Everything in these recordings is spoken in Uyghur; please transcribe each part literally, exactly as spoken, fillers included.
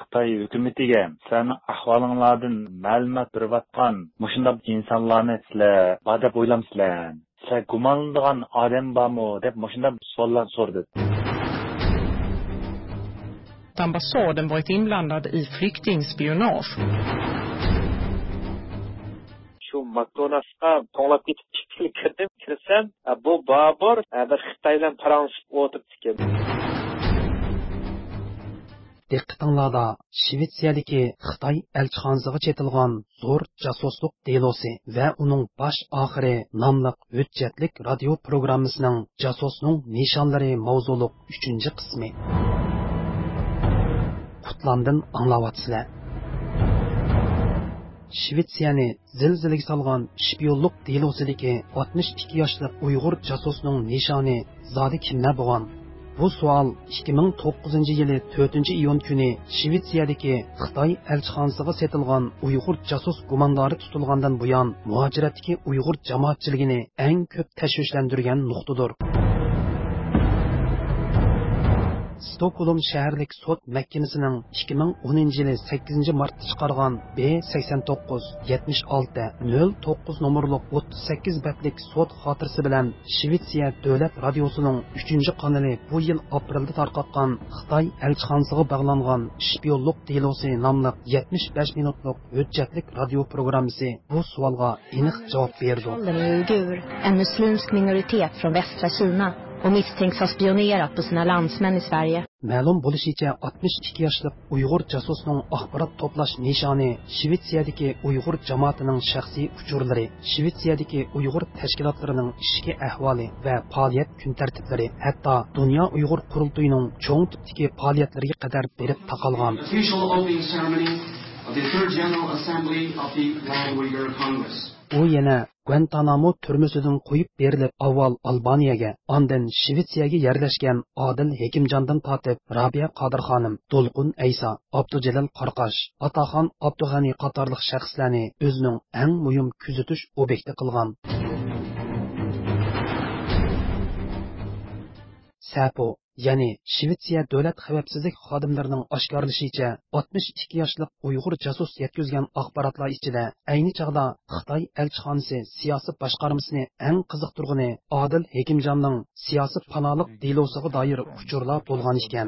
خىتاي ھۆكۈمىتىگە سىلەرنىڭ ئەھۋالىڭلاردىن مەلۇمات بېرىۋاتقان مۇشۇنداق ئىنسانلارنى سىلەر بار دەپ ئويلامسىلەر؟ سىلەر گۇمانلىنىدىغان ئادەم بارمۇ دەپ مۇشۇنداق سوئاللارنى سورىدى. Ambassaden varit inblandad i flyktingspionage. شۇ ماكدونالدسقا توڭلاپ كېتىپ ئىككىلى كىردىم. كىرسەم، ئە، بۇ بابۇر، ئە، بىر خىتاي بىلەن پاراڭلىشىپ ئولتۇرۇپتىكەن. دىققىتىڭلاردا شىۋېتسىيەدىكى خىتاي ئەلچىخانىسىغا چېتىلغان زور جاسۇسلۇق دېلوسى ۋە ئۇنىڭ باش ئاخىرى ناملىق ھۆججەتلىك رادىيو پروگراممىسىنىڭ جاسۇسنىڭ نىشانلىرى ماۋزۇلۇق ئۈچىنچى قىسمى. قۇتلاندىن ئاڭلاۋاتىسىلەر. شىۋېتسىيەنى زىلزىلىگە سالغان شپىيونلۇق دېلوسىدىكى ئاتمىش ئىككى ياشلىق ئۇيغۇر جاسۇسنىڭ نىشانى زادى كىملەر بولغان؟ بۇ سوئال ئىككى مىڭ توققۇزىنچى يىلى تۆتىنچى ئىيۇن كۈنى شىۋېتسىيەدىكى خىتاي ئەلچىخانىسىغا سېتىلغان ئۇيغۇر جاسۇس گۇماندارى تۇتۇلغاندىن بۇيان، مۇھاجىرەتتىكى ئۇيغۇر جامائەتچىلىكىنى ئەڭ كۆپ تەشۋىشلەندۈرگەن نۇقتىدۇر. ستوكھولم شەھەرلىك سوت مەھكىمىسىنىڭ ئىككى مىڭ ئونىنچى يىلى سەككىزىنچى مارتتا چىقارغان بې سەكسەن توققۇز يەتمىش ئالتە نۆل توققۇز نومۇرلۇق ئوتتۇز سەككىز بەتلىك سوت خاتىرىسى بىلەن شىۋېتسىيە دۆلەت رادىيوسىنىڭ ئۈچىنچى قانىلى بۇ يىل ئاپرېلدا تارقاتقان خىتاي ئەلچىخانىسىغا باغلانغان شپىيونلۇق دېلوسى ناملىق يەتمىش بەش مىنۇتلۇق ھۆججەتلىك رادىيو پروگراممىسى بۇ سوئالغا ئېنىق جاۋاب بېرىدۇ. Uigurer, en muslimsk minoritet från västra Kina och misstänks ha spionerat på sina landsmän i Sverige. مەلۇم بولۇشىچە، ئاتمىش ئىككى ياشلىق ئۇيغۇر جاسۇسنىڭ ئاخبارات توپلاش نىشانى شىۋېتسىيەدىكى ئۇيغۇر جامائىتىنىڭ شەخسىي ئۇچۇرلىرى، شىۋېتسىيەدىكى ئۇيغۇر تەشكىلاتلىرىنىڭ ئىچكى ئەھۋالى ۋە پائالىيەت كۈنتەرتىپلىرى، ھەتتا دۇنيا ئۇيغۇر قۇرۇلتىيىنىڭ چوڭ تىپتىكى پائالىيەتلىرىگە قەدەر بېرىپ تاقالغان. Official opening ceremony of the Third General Assembly of the World Uyghur Congress. ئۇ يەنە گۇەنتانامو تۈرمىسىدىن قويۇپ بېرىلىپ، ئاۋۋال ئالبانىيەگە، ئاندىن شىۋېتسىيەگە يەرلەشكەن ئادىل ھېكىمجاندىن تارتىپ، رابىيە قادىر خانىم، دولقۇن ئەيسا، ئابدۇجېلىل قاراقاش، ئاتاخان ئابدۇغەنى قاتارلىق شەخسلەرنى ئۆزىنىڭ ئەڭ مۇھىم كۆزىتىش ئوبيېكتى قىلغان. سەپو، يەنى شىۋېتسىيە دۆلەت خەۋپسىزلىك خادىملىرىنىڭ ئاشكارىلىشىچە، ئاتمىش ئىككى ياشلىق ئۇيغۇر جاسۇس يەتكۈزگەن ئاخباراتلار ئىچىدە ئەينى چاغدا خىتاي ئەلچىخانىسى سىياسىي باشقارمىسىنى ئەڭ قىزىقتۇرغىنى ئادىل ھېكىمجاننىڭ سىياسىي پاناھلىق دېلوسىغا دائىر ئۇچۇرلار بولغان ئىكەن.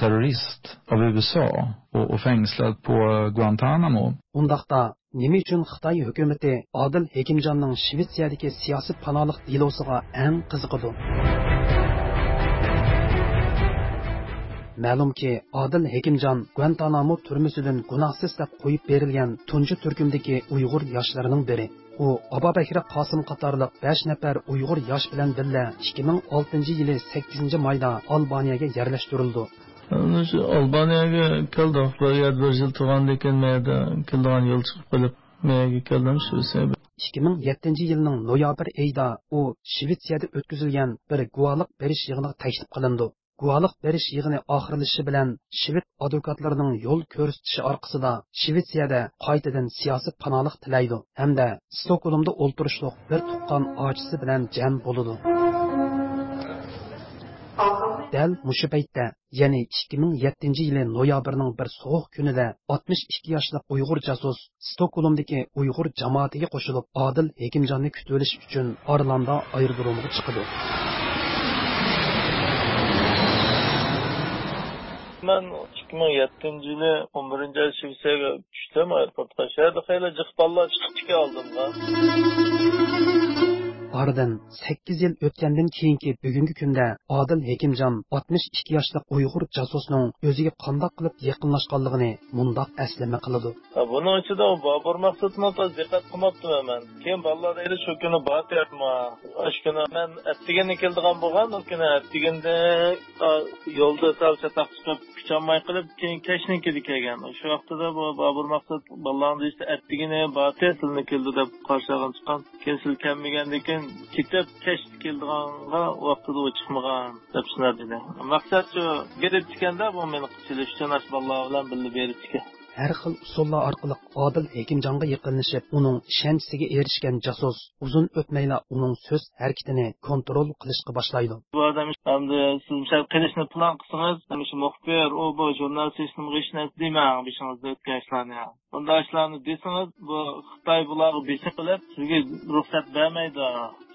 Terrorist av U S A och, och fängslad på Guantanamo. ئۇنداقتا، نېمە ئۈچۈن خىتاي ھۆكۈمىتى ئادىل ھېكىمجاننىڭ شىۋېتسىيەدىكى سىياسىي پاناھلىق دېلوسىغا ئەڭ قىزىقىدۇ؟ مەلۇمكى، ئادىل ھېكىمجان گۇەنتانامو تۈرمىسىدىن گۇناھسىز دەپ قويۇپ بېرىلگەن تۇنجى تۈركۈمدىكى ئۇيغۇر ياشلىرىنىڭ بىرى. ئۇ ئابابەكرى قاسىم قاتارلىق بەش نەپەر ئۇيغۇر ياش بىلەن بىللە ئىككى مىڭ ئالتىنچى يىلى سەككىزىنچى مايدا ئالبانىيەگە يەرلەشتۈرۈلىدۇ. مۇشۇ ئالبانىيەگە كەلدۇق. بىر يەردە بىر يىل تۇرغاندىن كېيىن، مەيەردە كېلىدىغان يول چىقىپ قېلىپ، مەيەرگە كەلدىم شۇ سەۋەب. ئىككى مىڭ يەتتىنچى يىلنىڭ نويابىر ئېيىدا ئۇ شىۋېتسىيەدە ئۆتكۈزۈلگەن بىر گۇۋاھلىق بېرىش يىغىنىغا تەكلىپ قىلىنىدۇ. گۇۋاھلىق بېرىش يىغىنى ئاخىرلىشىشى بىلەن شىۋېد ئادۋوكاتلىرىنىڭ يول كۆرسىتىشى ئارقىسىدا شىۋېتسىيەدە قايتىدىن سىياسىي پاناھلىق تىلەيدۇ ھەمدە ستوكھولمدا ئولتۇرۇشلۇق بىر تۇغقان ئاچىسى بىلەن جەم بولىدۇ. دەل مۇشۇ پەيتتە، يەنى ئىككى مىڭ يەتتىنچى يىلى نويابىرنىڭ بىر سوغۇق كۈنىدە ئاتمىش ئىككى ياشلىق ئۇيغۇر جاسۇس ستوكھولمدىكى ئۇيغۇر جامائىتىگە قوشۇلۇپ، ئادىل ھېكىمجاننى كۈتۈۋېلىش ئۈچۈن ئارلاندا ئايرودرومغا چىقىدۇ. مەن ئىككى مىڭ يەتتىنچى يىلى ئون بىرىنچى ئاي شىۋېتسىيەگە چۈشتۈم ئايروپورتقا. شۇ يەردە خېلى جىق بالىلار چىقىپتىكەن ئالدىمغا. ئارىدىن سەككىز يىل ئۆتكەندىن كېيىنكى بۈگۈنكى كۈندە ئادىل ھېكىمجان ئاتمىش ئىككى ياشلىق ئۇيغۇر جاسۇسنىڭ ئۆزىگە قانداق قىلىپ يېقىنلاشقانلىقىنى مۇنداق ئەسلىمە قىلىدۇ. ھە، بۇنىڭ ئىچىدە ئۇ بابۇر مەخسۇتنىڭ تازا دىققەت قىلماپتىمەن مەن. كېيىن بالىلار دەيدۇ، شۇ كۈنى بارتى ئەتما. ئاشۇ كۈنى مەن ئەتىگىنى كېلىدىغان بولغان، ئۇ كۈنى ئەتىگىنىدە، ئا، يولدا سەل چاتاق چىقىپ، كۈچەلمەي قېلىپ، كېيىن كەچنىڭكىدە كەلگەن. شۇ ۋاقتىدا بۇ بابۇر مەخسۇت بالىلارنى دېيىشتى، ئەتىگىنى بارتى سىلىنى كېلىدۇ دەپ قارشى ئالغان چىققان. كېيىن سىلى كەلمىگەندىن كېيىن كېتىپ، كەچتە كېلىدىغانغا ۋاقتىدا ئۇ چىقمىغان دەپ شۇنداق دېدى. مەقسەت شۇ بېرىپتىكەن-دە، بۇ مېنى قىلىپ ئېلىش ئۈچۈن ئاشۇ بالىلار بىلەن بىللە بېرىپتىكەن. ھەر خىل ئۇسۇللار ئارقىلىق ئادىل ھېكىمجانغا يېقىنلىشىپ، ئۇنىڭ ئىشەنچىسىگە ئېرىشكەن جاسۇس ئۇزۇن ئۆتمەيلا ئۇنىڭ سۆز ھەرىكىتىنى كونترول قىلىشقا باشلايدۇ. بۇ ئادەم ئەمدى سىز مىسال قىلىشنى پىلان قىلسىڭىز، مۇشۇ مۇخبىر، ئۇ بۇ ژۇرنالىست ھېچنېمىگە ئىشىنەتتى دېمەڭ، بېشىڭىزدا ئۆتكەن ئىشلارنى. بۇنداق ئىشلارنى دېسىڭىز، بۇ خىتاي بۇلارغا بېسىم قىلىپ، سىزگە رۇخسەت بەرمەيدۇ.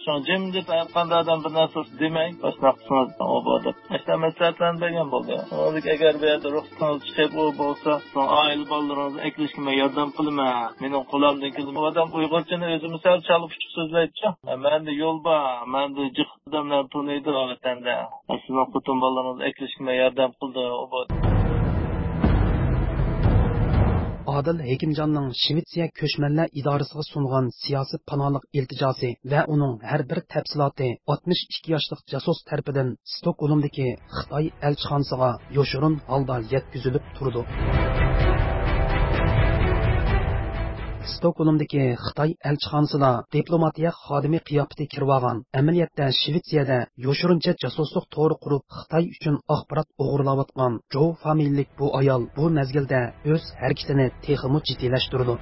شۇڭا جىمجىت ھەرقانداق ئادەم بىر نەرسە دېمەي، باشلاپ قىلسىڭىز ئۇ بۇ دەپ. ئاشۇنداق مەسلىھەتلەرنى بەرگەن بولدى. ئۇنىڭدىن ئەگەر بۇ يەردە رۇخسىتىڭىز چىقىپ، ئۇ بولسا، شۇڭا ئائىلە بالىلىرىڭىزنى ئەكېلىشكە مەن ياردەم قىلىمەن. مېنىڭ قولۇمدىن كېلىدۇ. ئۇ ئادەم ئۇيغۇرچىنى ئۆزىمۇ سەل چالا پۇچۇق سۆزلەيدىچۇ. مەندە يول بار، مەندە جىق ئادەملەر تونۇيدۇ ۋەتەندە. سىزنىڭ خوتۇن بالىلىرىڭىزنى ئەكېلىشكە مەن ياردەم قىلدىم. ئادىل ھېكىمجاننىڭ شىۋېتسىيە كۆچمەنلەر ئىدارىسىغا سۇنغان سىياسىي پاناھلىق ئىلتىجاسى ۋە ئۇنىڭ ھەر بىر تەپسىلاتى ئاتمىش ئىككى ياشلىق جاسۇس تەرىپىدىن ستوكھولمدىكى خىتاي ئەلچىخانىسىغا يوشۇرۇن ھالدا يەتكۈزۈلۈپ تۇرىدۇ. ستوكھولمدىكى خىتاي ئەلچىخانىسىدا دىپلوماتىيە خادىمى قىياپىتى كىرىۋالغان، ئەمەلىيەتتە شىۋېتسىيەدە يوشۇرۇنچە جاسۇسلۇق تورى قۇرۇپ، خىتاي ئۈچۈن ئاخبارات ئوغرىلاۋاتقان جو فامىلىلىك بۇ ئايال بۇ مەزگىلدە ئۆز ھەرىكىتىنى تېخىمۇ جىددىيلەشتۈرىدۇ.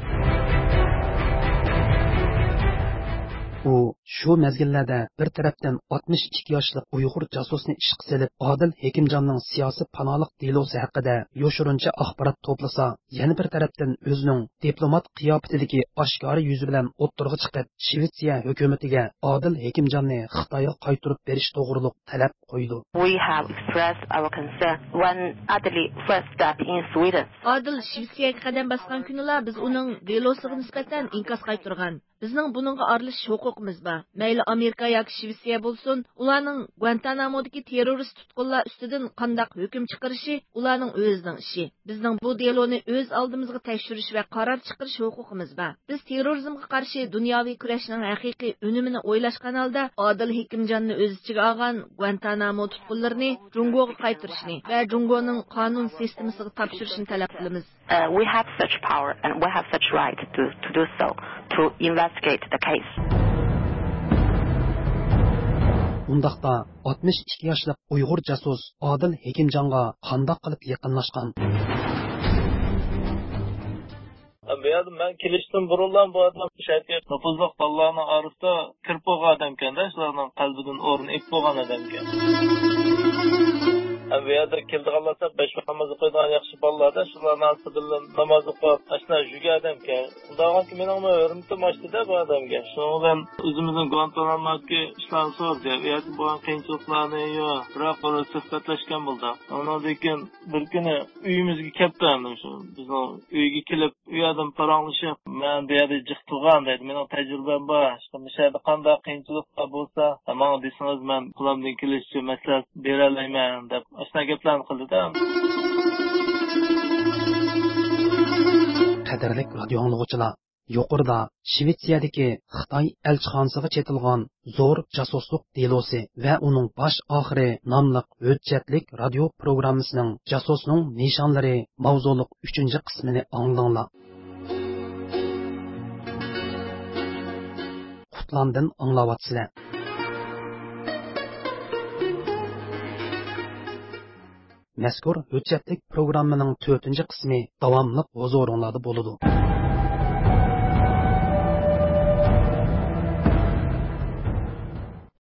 ئۇ شۇ مەزگىللەردە بىر تەرەپتىن ئاتمىش ئىككى ياشلىق ئۇيغۇر جاسۇسنى ئىشقا سېلىپ، ئادىل ھېكىمجاننىڭ سىياسىي پاناھلىق دېلوسى ھەققىدە يوشۇرۇنچە ئاخبارات توپلىسا، يەنە بىر تەرەپتىن ئۆزىنىڭ دىپلومات قىياپىتىدىكى ئاشكارا يۈزى بىلەن ئوتتۇرىغا چىقىپ، شىۋېتسىيە ھۆكۈمىتىگە ئادىل ھېكىمجاننى خىتايغا قايتۇرۇپ بېرىش توغرۇلۇق تەلەپ قويىدۇ. We have expressed our concern when Adil first stepped in Sweden. ئادىل شىۋېتسىيەگە قەدەم باسقان كۈنىلا بىز ئۇنىڭ دېلوسىغا نىسبەتەن ئىنكاس قايتۇرغان. بىزنىڭ بۇنىڭغا ئارىلىشىش ھوقۇقىمىز بار. مەيلى ئامېرىكا ياكى شىۋېتسىيە بولسۇن، ئۇلارنىڭ گۇانتانامودىكى تېررورىست تۇتقۇنلار ئۈستىدىن قانداق ھۆكۈم چىقىرىشى ئۇلارنىڭ ئۆزىنىڭ ئىشى. بىزنىڭ بۇ دېلونى ئۆز ئالدىمىزغا تەكشۈرۈش ۋە قارار چىقىرىش ھوقۇقىمىز بار. بىز تېررورىزمغا قارشى دۇنياۋى كۈرەشنىڭ ھەقىقىي ئۈنۈمىنى ئويلاشقان ھالدا، ئادىل ھېكىمجاننى ئۆز ئىچىگە ئالغان گۇانتانامو تۇتقۇنلىرىنى جۇڭگوغا قايتۇرۇشنى ۋە جۇڭگونىڭ قانۇن سىستېمىسىغا تاپشۇرۇشنى تەلەپ قىلىمىز. Uh, we have such power and we have such right to, to do so, to investigate the case. ئۇنداقتا ئاتمىش ئىككى ياشلىق ئۇيغۇر جاسۇس ئادىل ھېكىمجانغا قانداق قىلىپ يېقىنلاشقان؟ بۇ يەردە مەن كېلىشتىن بۇرۇنلا بۇ ئادەم شەرقىي نوپۇزلۇق بالىلارنىڭ ئارىسىدا كىرىپ بولغان ئادەمكەن-دە، شۇلارنىڭ قەلبىدىن ئورۇن ئېلىپ بولغان ئادەمكەن. ھەم بۇ يەردە كېلىدىغانلار بەش ۋاق ناماز ئوقۇيدىغان ياخشى بالىلار-دە، شۇلارنىڭ ئارىسىدا بىللە ناماز ئوقۇپ، ئاشۇنداق يۈرگەن ئادەمكەن. شۇنداق بولغانكى، مېنىڭمۇ ھۆرمىتىم ئاشتى-دە بۇ ئادەمگە. شۇنىڭ بىلەن ئۆزىمىزنىڭ گۇانتانامودىكى ئىشلارنى سورىدى. ئۇ يەردە بولغان قىيىنچىلىقلارنى، يا، بىراق بىر سۆھبەتلەشكەن بولدۇق. ئۇنىڭدىن كېيىن بىر كۈنى ئۆيىمىزگە كەپتۇ، ئەمدى شۇ بىزنىڭ ئۆيگە كېلىپ، ئۇ يەردىن پاراڭلىشىپ، مەن بۇ يەردە جىق تۇرغان دەيدۇ، مېنىڭ تەجرىبەم بار، ئىشقىلىپ مۇشۇ يەردە قانداق قىيىنچىلىقلار بولسا، ماڭا دېسىڭىز، مەن قولۇمدىن كېلىشىچە مەسلىھەت بېرەلەيمەن دەپ، ئاشۇنداق گەپلەرنى قىلدى-دە. قەدىرلىك رادىيو ئاڭلىغۇچىلار، يۇقىرىدا شىۋېتسىيەدىكى خىتاي ئەلچىخانىسىغا چېتىلغان زور جاسۇسلۇق دېلوسى ۋە ئۇنىڭ باش ئاخىرى ناملىق ھۆججەتلىك رادىيو پروگراممىسىنىڭ جاسۇسنىڭ نىشانلىرى ماۋزۇلۇق ئۈچىنچى قىسمىنى ئاڭلىدىڭلار. قۇتلاندىن ئاڭلاۋاتىسىلەر. مەزكۇر ھۆججەتلىك پروگراممىنىڭ تۆتىنچى قىسمى داۋاملىق ھۇزۇرۇڭلاردا بولىدۇ.